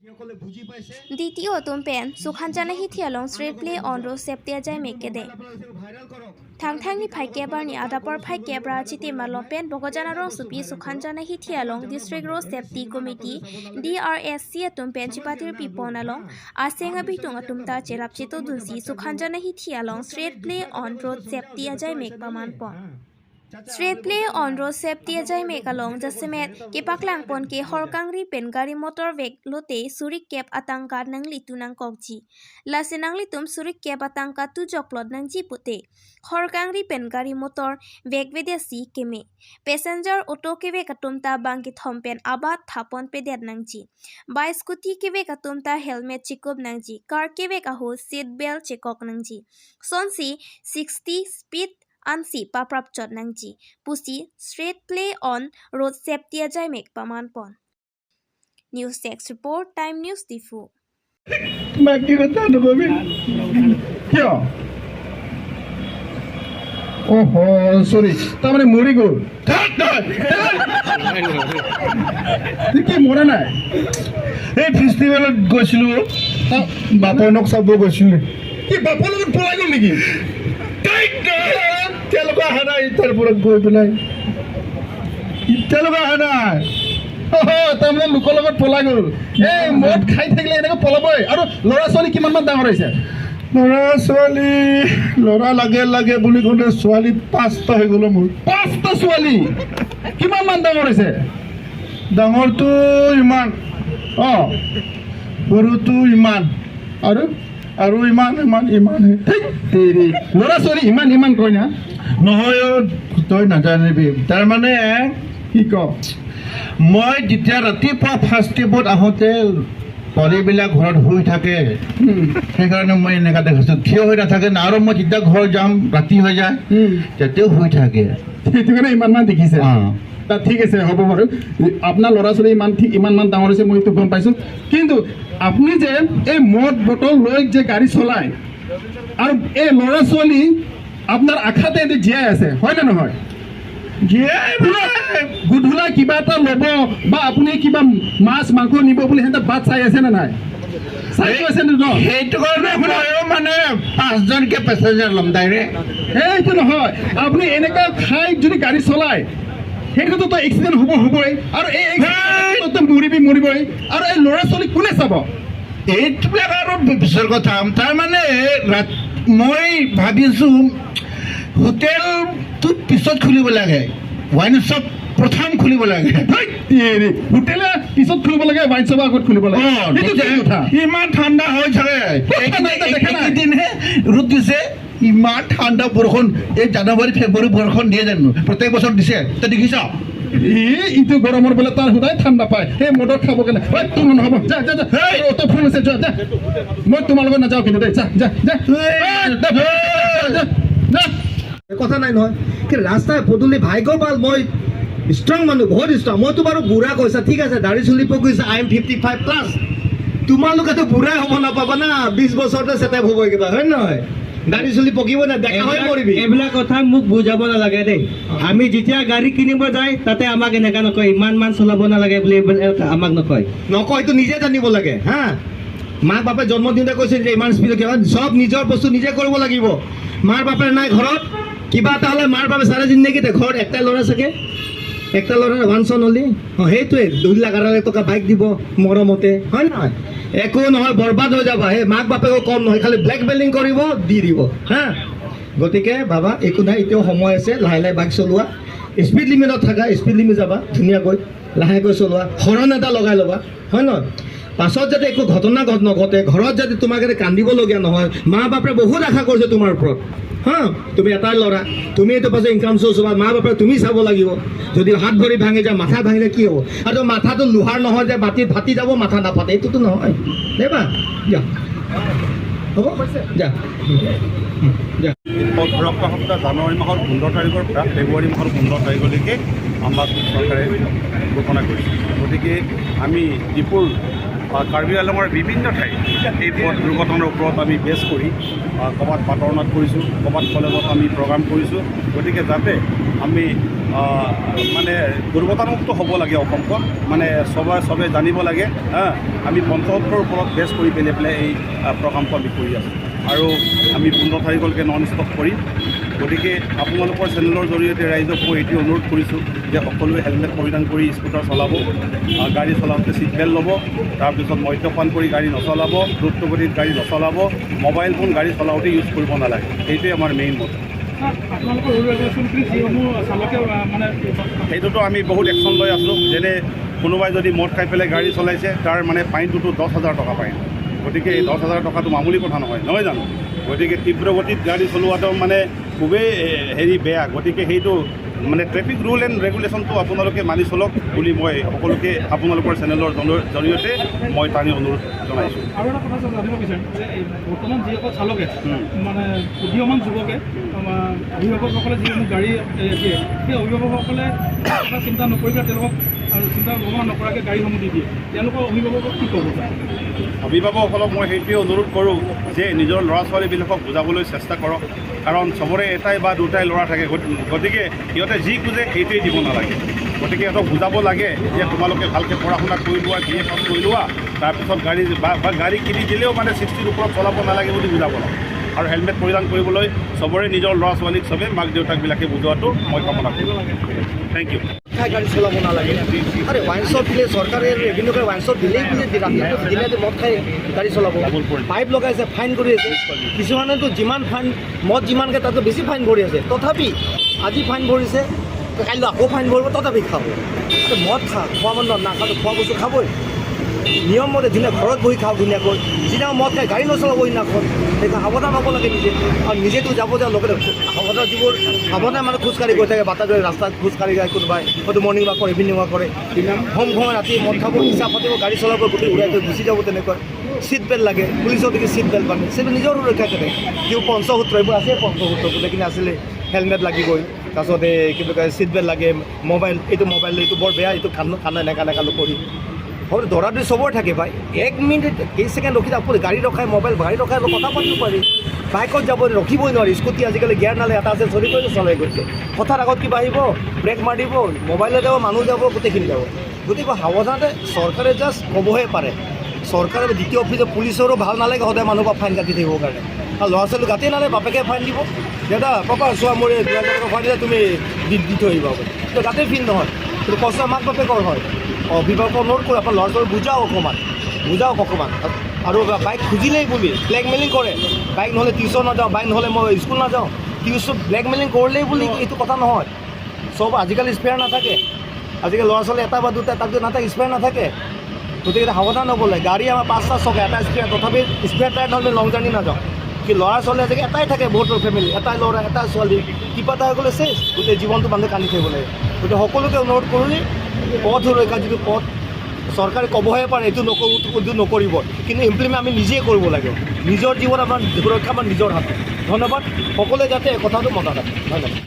DTO tum pen Sukhanjana hi thialong street play on road safety ajai mekede. Thang thang ni phai kebar ni adapor phai kebra chiti malong pen bogojana rong supi Sukhanjana hi thialong District Road Safety Committee DRSC atum pen chipatir pipon along asenga bitung atum ta chelap chito dunsi Sukhanjana hi thialong street play on road safety ajai mek paman pon. Street play on road safety ajai mekalong jasemet ke paklang pon ke horkang ri pen gari motor vek lote suri cap atangka nang litu nang kokji lase nang litum suri cap atangka tu joklot nang ji pute horkang ri pen gari motor vek vedesi keme passenger auto ke vek atum ta bangki thompen abad thapon pe det nang ji bike scooty ke vek atum ta helmet chikop nang ji car ke vek ahu seat belt chikok nang ji sonsi 60 speed ansi paprap chot nangji pusi straight play on road safety ajai mek paman pon. News Desk Report, Time News, Diphu. বাকী কথা নকবি। কিয়? অহ, চৰি, তাৰমানে মৰি গ'ল? থাক তই। কি মৰা নাই? এই ফেষ্টিভেলত গৈছিলো, বাপনক চাব গৈছিলো। কি বাপৰ লগত পলাই গ'ল নেকি? তেওঁলোকে অহা নাই, তাৰ পৰা গৈ পেলাই তেওঁলোকে অহা নাই। অহ, তাৰমানে লোকৰ লগত পলাই গ'ল। এই মদ খাই থাকিলে এনেকৈ পলাবই। আৰু ল'ৰা ছোৱালী কিমানমান ডাঙৰ হৈছে? ল'ৰা ছোৱালী, ল'ৰা লাগে লাগে বুলি কওঁতে ছোৱালী পাঁচটা হৈ গ'ল মোৰ। পাঁচটা ছোৱালী, কিমানমান ডাঙৰ হৈছে? ডাঙৰটো ইমান, সৰুটো ইমান, আৰু? আৰু ইমান ইমান ইমানহে। ঠিক তেৰি, ল'ৰা ছোৱালী ইমান ইমান কয় না? নহয় অ', তই নাজানিবি। তাৰমানে কি ক? মই যেতিয়া ৰাতিপুৱা ফাৰ্ষ্ট ষ্টেপত আহোঁতে পোৱালীবিলাক ঘৰত শুই থাকে। সেইকাৰণে মই এনেকুৱা দেখিছোঁ, থিয় হৈ নাথাকে না। আৰু মই যেতিয়া ঘৰ যাম, ৰাতি হৈ যায়, তেতিয়াও শুই থাকে। সেইটো কাৰণে ইমানমান দেখিছে। অঁ। তা ঠিক আছে, হ'ব বাৰু। আপোনাৰ ল'ৰা ছোৱালী ইমান ঠিক ইমানমান ডাঙৰ হৈছে, মই এইটো গম পাইছোঁ। কিন্তু আপুনি যে এই মদ বটল লৈ যে গাড়ী চলায় আৰু এই ল'ৰা ছোৱালী আপোনাৰ আশাতে এটি জীয়াই আছে, হয় নে নহয়? জীয়াই মানে গধূলা কিবা এটা ল'ব বা আপুনি কিবা মাছ মাংস নিব বুলি সিহঁতে বাট চাই আছে নে নাই? চাই আছে নে ন? সেইটো কাৰণে ময়ো মানে পাঁচজনকে পেচেঞ্জাৰ ল'ম ডাইৰেক্ট। সেইটো নহয়, আপুনি এনেকুৱা খাই যদি গাড়ী চলায়, সেইটোতো তই এক্সিডেণ্ট হ'ব হ'বই। আৰু এই এক্সিডেণ্টত মৰিবি মৰিবই। আৰু এই ল'ৰা ছোৱালী কোনে চাব? এইবিলাক আৰু পিছৰ কথা। তাৰমানে মই ভাবিছোঁ, হোটেলটো পিছত খুলিব লাগে, ৱাইন শ্বপ প্ৰথম খুলিব লাগে। ধেইত তেৰি, হোটেলে পিছত খুলিব লাগে, ৱাইন শ্বপ আগত খুলিব লাগে? সেইটো কি কথা? ইমান ঠাণ্ডা হৈ থাকে। ক'ত ঠাণ্ডা এতিয়া দেখা নাই? এইকেইদিনহে ৰ'দ দিছে, ইমান ঠাণ্ডা বৰষুণ। এই জানুৱাৰী ফেব্ৰুৱাৰী বৰষুণ দিয়ে জানো? প্ৰত্যেক বছৰ দিছে, তই দেখিছ? ই ইটো গৰমৰ বোলে তাৰ সদায় ঠাণ্ডা পায়। সেই মদত খাব কেনে? ঐ, তোৰ নহ'ব, যা যা যা। হেই! অ, তোৰ ফোন আছে, যোৱা, যা। মই তোমাৰ লগত নাযাওঁ কিন্তু দেই। যা যা যা। এই, যা, যা, যা। কথা নাই নহয়, কিন্তু ৰাস্তাই পদূলি ভাগ্য ভাল, মই ষ্ট্ৰং মানুহ, বহুত ষ্ট্ৰং। মইতো বাৰু বুঢ়া কৈছা, ঠিক আছে, দাড়ি চুলি পকিছে, I am 55 plus। তোমালোকেতো বুঢ়াই হ'ব নাপাবা না, 20 বছৰতে চেটেপ হ'ব কিবা, হয় নহয়? দাড়ি চুলি পকিব না, ডেকা হৈ মৰিবি। এইবিলাক কথা মোক বুজাব নালাগে দেই। আমি যেতিয়া গাড়ী কিনিব যায়, তাতে আমাক এনেকা নকয়, ইমান মান চলাব নালাগে বুলি, এইবিলাক আমাক নকয়। নকয়, এইটো নিজে জানিব লাগে। হা, মাক বাপে জন্ম দিওঁতে কৈছিল যে ইমান স্পীডত কিবা, চব নিজৰ বস্তু নিজে কৰিব লাগিব। মাৰ বাপে নাই ঘৰত, কিবা এটা হ'লে মাৰ বাপে চাৰে জিন্দগীতে ঘৰত একটাই ল'ৰা চাগে, একটা ল'ৰা, ওৱান চন হ'লি। অঁ, সেইটোৱে 2 লাখ 2.5 লাখ টকা বাইক দিব মৰমতে, হয় নহয়? একো নহয়, বৰবাদ হৈ যাবা। সেই মাক বাপেকো কম নহয়, খালি ব্লেকমেইলিং কৰিব, দি দিব। হা, গতিকে বাবা, একো নাই, এতিয়াও সময় আছে, লাহে লাহে বাইক চলোৱা, স্পীড লিমিটত থাকা, স্পীড লিমিট যাবা, ধুনীয়াকৈ লাহেকৈ চলোৱা, হৰণ এটা লগাই ল'বা, হয় নহয়? পাছত যাতে একো ঘটনা নঘটে, ঘৰত যাতে তোমাক যাতে কান্দিবলগীয়া নহয়। মা বাপে বহুত আশা কৰিছে তোমাৰ ওপৰত। হা, তুমি এটাই ল'ৰা, তুমি এইটো পাছত ইনকাম চ'ৰ্চ হ'বা, মা বাপে তুমি চাব লাগিব। যদি হাত ভৰি ভাঙি যায়, মাথা ভাঙি যায়, কি হ'ব? আৰু মাথাটো লোহাৰ নহয় যে মাটিত ফাটি যাব, মাথা নাফাটে, এইটোতো নহয়। দেবা, যা, হ'ব, যা যা। পথ সুৰক্ষা সপ্তাহ জানুৱাৰী মাহৰ 15 তাৰিখৰ পৰা ফেব্ৰুৱাৰী মাহৰ 15 তাৰিখলৈকে আমাক চৰকাৰে ঘোষণা কৰিছে। গতিকে আমি ডিপুৰ বা কাৰ্বি আংলঙৰ বিভিন্ন ঠাইত এই পথ দুৰ্ঘটনাৰ ওপৰত আমি বেছ কৰি ক'ৰবাত বাটৰ নাট কৰিছোঁ, ক'ৰবাত কলেজত আমি প্ৰগ্ৰাম কৰিছোঁ। গতিকে যাতে আমি মানে দুৰ্ঘটনামুক্ত হ'ব লাগে অসমখন, মানে চবে চবে জানিব লাগে। হা, আমি পঞ্চসূত্ৰৰ ওপৰত বেছ কৰি পেলাই পেলাই এই প্ৰগ্ৰামটো আমি কৰি আছোঁ আৰু আমি 15 তাৰিখলৈকে নন ষ্টপ কৰিম। গতিকে আপোনালোকৰ চেনেলৰ জৰিয়তে ৰাইজক মই এইটোৱে অনুৰোধ কৰিছোঁ যে সকলোৱে হেলমেট পৰিধান কৰি স্কুটাৰ চলাব, গাড়ী চলাওঁতে ছিট বেল্ট ল'ব, তাৰপিছত মদ্যপান কৰি গাড়ী নচলাব, দ্ৰুতগতিত গাড়ী নচলাব, মোবাইল ফোন গাড়ী চলাওঁতে ইউজ কৰিব নালাগে। সেইটোৱে আমাৰ মেইন মত। আপোনালোকৰ ৰুল ৰেগুলেশ্যনখিনি যিসমূহ চালকে মানে সেইটোতো আমি বহুত একশ্যন লৈ আছোঁ। যেনে কোনোবাই যদি মদ খাই পেলাই গাড়ী চলাইছে, তাৰ মানে ফাইনটোতো 10,000 টকা ফাইন। গতিকে এই 10,000 টকাটো মামুলি কথা নহয়, নহয় জানো? গতিকে তীব্ৰ গতিত গাড়ী চলোৱাটো মানে খুবেই হেৰি বেয়া। গতিকে সেইটো মানে ট্ৰেফিক ৰুল এণ্ড ৰেগুলেশ্যনটো আপোনালোকে মানি চলক বুলি মই সকলোকে আপোনালোকৰ চেনেলৰ জৰিয়তে মই টানি অনুৰোধ জনাইছোঁ। আৰু এটা কথা জানিব বিচাৰিম যে এই বৰ্তমান যিসকল চালকে মানে উদীয়মান যুৱকে আমাৰ অভিভাৱকসকলে যিসমূহ গাড়ী দিয়ে, সেই অভিভাৱকসকলে কথা চিন্তা নকৰি পেলাই তেওঁলোকক আৰু চিন্তা ভাৱনা নকৰাকৈ গাড়ীসমূহ দি দিয়ে, তেওঁলোকৰ অভিভাৱকক কি ক'ব? অভিভাৱকসকলক মই সেইটোৱে অনুৰোধ কৰোঁ যে নিজৰ ল'ৰা ছোৱালীবিলাকক বুজাবলৈ চেষ্টা কৰক, কাৰণ চবৰে এটাই বা দুটাই ল'ৰা থাকে। গতিকে সিহঁতে যি খোজে সেইটোৱেই দিব নালাগে। গতিকে সিহঁতক বুজাব লাগে যে তোমালোকে ভালকৈ পঢ়া শুনা কৰি লোৱা, বি এ পাছ কৰি লোৱা, তাৰপিছত গাড়ী বা গাড়ী কিনি দিলেও মানে 60ৰ ওপৰত চলাব নালাগে বুলি বুজাব লাগে আৰু হেলমেট পৰিধান কৰিবলৈ চবৰে নিজৰ ল'ৰা ছোৱালীক চবে মাক দেউতাকবিলাকে বুজোৱাটো মই কামনা কৰোঁ। Thank U. খাই গাড়ী চলাব নালাগে। আৰে, ৱাইন শ্বপ দিলে চৰকাৰে, ৰেভিনিউ কৰে, ৱাইন শ্বপ দিলেই বুলি ৰাতি দিনে মদ খাই গাড়ী চলাব? পাইপ লগাইছে, ফাইন কৰি আছে। কিছুমানেতো যিমান ফাইন, মদ যিমান খায় তাতকৈ বেছি ফাইন ভৰি আছে। তথাপি আজি ফাইন ভৰিছে, কাইলৈ আকৌ ফাইন ভৰিব, তথাপি খাব। আৰে, মদ খা, খোৱা বন্ধ নাখালে খোৱা বস্তু খাবই। নিয়মমতে ধুনীয়া ঘৰত বহি খাওক ধুনীয়াকৈ। যিদিনা মদ খাই গাড়ী নচলাব সেইদিনাখন। সেইকাৰণে সাৱধান হ'ব লাগে নিজে। আৰু নিজেতো যাব যায় লগে লগে সাৱধান, যিবোৰ সাৱধান মানে খোজকাঢ়ি গৈ থাকে, বাটা দৰে ৰাস্তাত খোজকাঢ়ি যায় কোনোবাই, হয়তো মৰ্ণিং ৱাক কৰে, ইভিনিং ৱাক কৰে। ঘম ঘমাই ৰাতি মদ খাব, নিচা ফাটিব, গাড়ী চলাব, গোটেই উৰাই থৈ গুচি যাব। তেনেকুৱা চিট বেল্ট লাগে, পুলিচৰ দেখি চিট বেল্ট বান্ধে, সেইটো নিজৰ সুৰক্ষা থাকে। যিবোৰ পঞ্চসূত্ৰ এইবোৰ আছে, পঞ্চসূত্ৰ গোটেইখিনি আছিলে। হেলমেট লাগিবই, তাৰপিছত এই কি বুলি কয়, চিট বেল্ট লাগে, মোবাইল, এইটো মোবাইল এইটো বৰ বেয়া, এইটো খান খানা এনেকা এনেকা কৰি হয়। দৌৰা দৌৰি চবৰে থাকে ভাই। এক মিনিট কেই ছেকেণ্ড ৰখি আপুনি গাড়ী ৰখাই, মোবাইল গাড়ী ৰখাই অলপ কথা পাতিব পাৰি। বাইকত যাব ৰখিবই নোৱাৰি। স্কুটি আজিকালি গিয়াৰ নালে এটা আছে, চলি গৈছে, চলাই গৈছে। হঠাৎ আগত কিবা আহিব, ব্ৰেক মাৰিব, মোবাইলে যাব, মানুহ যাব, গোটেইখিনি যাব। গতিকে সাৱধানতে চৰকাৰে জাষ্ট ক'বহে পাৰে। চৰকাৰে দ্বিতীয় অফিচৰ পুলিচৰো ভাল নালাগে সদায় মানুহৰ পৰা ফাইন কাটি থাকিবৰ কাৰণে। আৰু ল'ৰা ছোৱালী গাতেই নালাগে, বাপেকে ফাইন দিব, "দেউতা, পাপা, চোৱা, মোৰ এই 2000 টকা ফাইন দিলে, তুমি দি দি থৈ আহিবা বোলে।" তো গাতেই ফিল নহয়, কিন্তু কষ্ট মাক বাপেকৰ হয়। অভিভাৱক অনুৰোধ কৰোঁ, আপোনাৰ ল'ৰা ছোৱালী বুজাওক অকণমান, বুজাওক অকণমান। আৰু বাইক খুজিলেই বুলি ব্লেকমেইলিং কৰে, "বাইক নহ'লে টিউশ্যন নাযাওঁ, বাইক নহ'লে মই স্কুল নাযাওঁ।" টিউশ্যন ব্লেকমেইলিং কৰিলেই বুলি এইটো কথা নহয়। চব আজিকালি স্পেয়াৰ নাথাকে। আজিকালি ল'ৰা ছোৱালী এটা বা দুটা, তাতকৈ নাথাকে, স্পেয়াৰ নাথাকে। গতিকে সাৱধান হ'ব লাগে। গাড়ী আমাৰ পাঁচটা চকা, এটা স্পেয়াৰ, তথাপি স্পেয়াৰ টায়াৰ নহ'লে লং জাৰ্ণি নাযাওঁ। কি ল'ৰা ছোৱালী আজিকালি এটাই থাকে, বহুতৰ ফেমিলি এটাই ল'ৰা, এটা ছোৱালী, কিবা এটা হৈ গ'লে শেষ, গোটেই জীৱনটো মানুহে কান্দি থাকিব লাগে। গতিকে সকলোকে অনুৰোধ কৰোঁ, পথ সুৰক্ষা যিটো পথ, চৰকাৰে ক'বহে পাৰে এইটো নকৰোঁ, এইটো নকৰিব, কিন্তু ইমপ্লিমেণ্ট আমি নিজেই কৰিব লাগে। নিজৰ জীৱন আমাৰ সুৰক্ষা আমাৰ নিজৰ হাতত। ধন্যবাদ। সকলোৱে যাতে এই কথাটো মনত ৰাখে। ধন্যবাদ।